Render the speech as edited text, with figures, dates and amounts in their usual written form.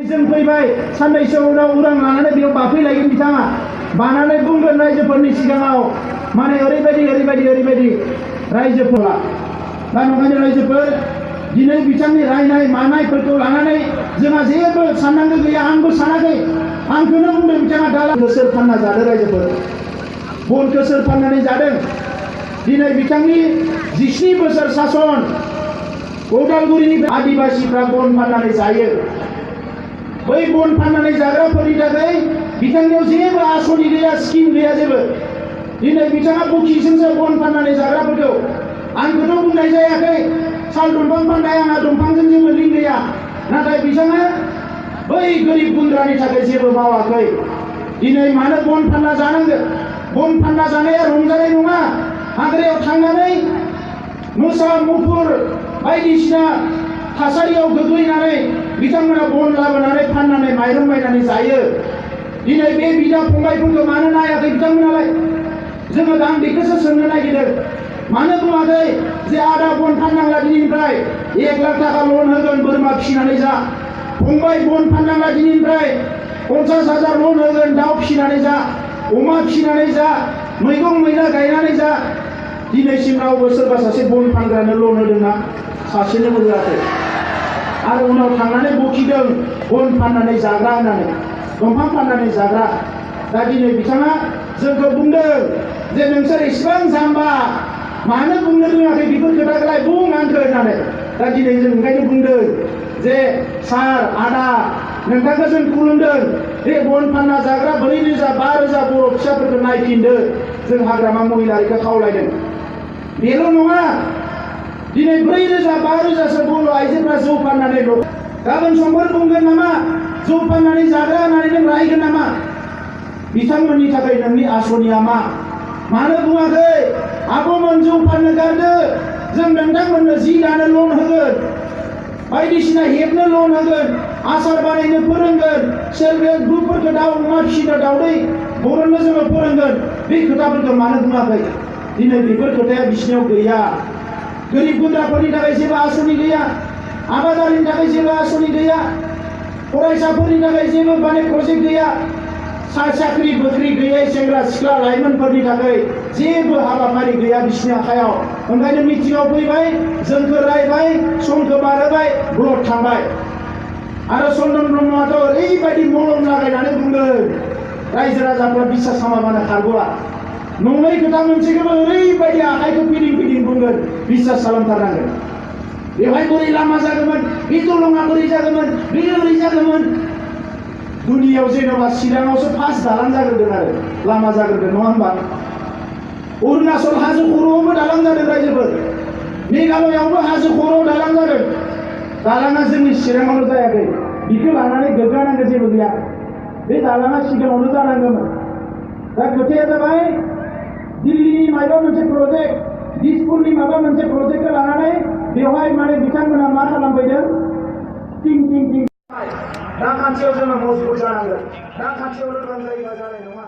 जों फैबाय साननैसो उनाव उरां लानानै बेयाव बाफैलायगोन बिथाङा बानानै बुंगोन रायजोफोरनि सिगाङाव माने ओरैबायदि रायजोफोरा दा नंखायनो रायजोफोर दिनै बिथांनि रायनाय मानायफोरखौ लानानै जोंहा जेबो साननांगौ गैया। आंबो सानाखै, आंखौनो बुंदों बिथाङा दालांखौ सोर फानना जादों रायजोफोर, बनखौ सोर फाननानै जादों। दिनै बिथांनि 17 बोसोर सासन उदालगुरिनि आदिबासीफ्रा बन फाननानै जायो। बै बन फाननानै जाग्राफोरनि थाखाय बिथांनियाव जेबो आसनि गैया, स्किम गैया जेबो। दिनै बिथाङा बखिजोंसो बन फाननानै जाग्राफोरखौ आंखौथ' बुंनाय जायाखै। साल दंफां फाननाय आंहा दंफांजों जेबो लिंक गैया, नाथाय बिथाङा बै गोरिब गुन्द्रानि थाखाय जेबो मावाखै। दिनै मानो बन फानना जानांगोन? बन फानना जानाया रंजानाय नङा। हाग्रायाव थांनानै मोसा मुफुर बायदिसिना थासारियाव गोग्लैनानै बिथांमोना बन लाबोनानै फाननानै माइरं बायनानै जायो। दिनै बे बिदा फंबायफोरखौ मानो नायाखै बिथांमोनालाय? जोङो आं बेखौसो सोंनो नागिरदों, मानो बुङाखै जे आदा बन फाननांला दिनैनिफ्राय 1 लाख थाखा लन होगोन बोरमा फिसिनानै जा, फंबाय बन फाननांला दिनैनिफ्राय 50,000 लन होगोन दाउ फिसिनानै जा, अमा फिसिनानै जा, मैगं मैला गायनानै जा। दिनैसिम रावबो सोरबा सासे बन फानग्रानो लन होदोंना? सासेनोबो होआखै। आरो उनाव थांनानै बखिदों बन फाननानै जाग्रा होननानै, दंफां फाननानै जाग्रा। दा दिनै बिथाङा जोंखौ बुंदों जे नोंसोर इसेबां जाम्बा, मानो बुंनो रोङाखै बेफोर खोथाखौलाय बुं आंखौ होननानै। दा दिनै जों ओंखायनो बुंदों जे सार आदा नोंथांखौ जों खुलुमदों, बे बन फानना जाग्रा 4,000 5,000 बर' फिसाफोरखौ नायफिनदो। जों हाग्रामा महिलारिखौ खावलायदों। बेल' नङा, दिनै 4,000 5,000सो बर' आइजोफोरा जौ फाननानै दं। गाबोन समफोर बुंगोन नामा जौ फाननानै जाग्रा होननानै नों रायगोन नामा? बिथांमोननि थाखाय नोंनि आसनिया मा? मानो बुङाखै आब'मोन जौ फाननो गारदो, जों नोंथांमोननो जि दानो लन होगोन, बायदिसिना हेबनो लन होगोन, आसार बानायनो फोरोंगोन, सेल्फ हेल्प ग्रुपफोरखौ दाउ अमा फिसिनो दाउदै बरननो जोङो फोरोंगोन। बे खोथाफोरखौ मानो बुङाखै? दिनै बेफोर खोथाया बिसिनियाव गैया। गोरिब गुन्द्राफोरनि थाखाय जेबो आसनि गैया, आबादारिनि थाखाय जेबो आसनि गैया, फरायसाफोरनि थाखाय जेबो माने प्रजेक्ट गैया, साख्रि बाख्रि गैयै सेंग्रा सिख्ला लाइमोनफोरनि थाखाय जेबो हाबाफारि गैया बिसिनि आखायाव। ओंखायनो मिटिंआव फैबाय, जोंखौ रायबाय, समखौ बारहोबाय, ब्लक थांबाय। आरो चन्दन ब्रह्मआथ' ओरैबायदि मलम लागायनानै बुंदों रायजो राजाफ्रा बिसास खालामाबानो खारग'ला। नङै खोथा मोनसेखौबो ओरैबायदि आखाइखौ फिदिं बुंगोन बिसास खालामथारनांगोन। बेवहाय बोरै लामा जागौमोन, बे दलङा बोरै जागौमोन, बे ओरै जागौमोन। दुनियाव जेनेबा चिराङावसो फार्स्ट दालां जाग्रोदों आरो लामा जाग्रोदों, नङा होनबा? अरुणाचल हाजो खर'आवबो दालां जादों रायजोफोर, मेघालयआवबो हाजो खर'आव दालां जादों। दालाङा जोंनि चिराङावनो जायाखै, बेखौ लानानै गोग्गानांगौ जेबो गैया। बे दालाङा सिगाङावनो जानांगौमोन। दा खोथाया जाबाय दिल्लीनि माबा मोनसे प्रजेक्ट, दिसपुरनि माबा मोनसे प्रजेक्टखौ लानानै बेवहाय माने बिथांमोना मा खालामफैदों? टिं रांखान्थियाव जोङो मजबुत जानांगोन। रांखान्थियाव लोरबां जायोबा जानाय नङा।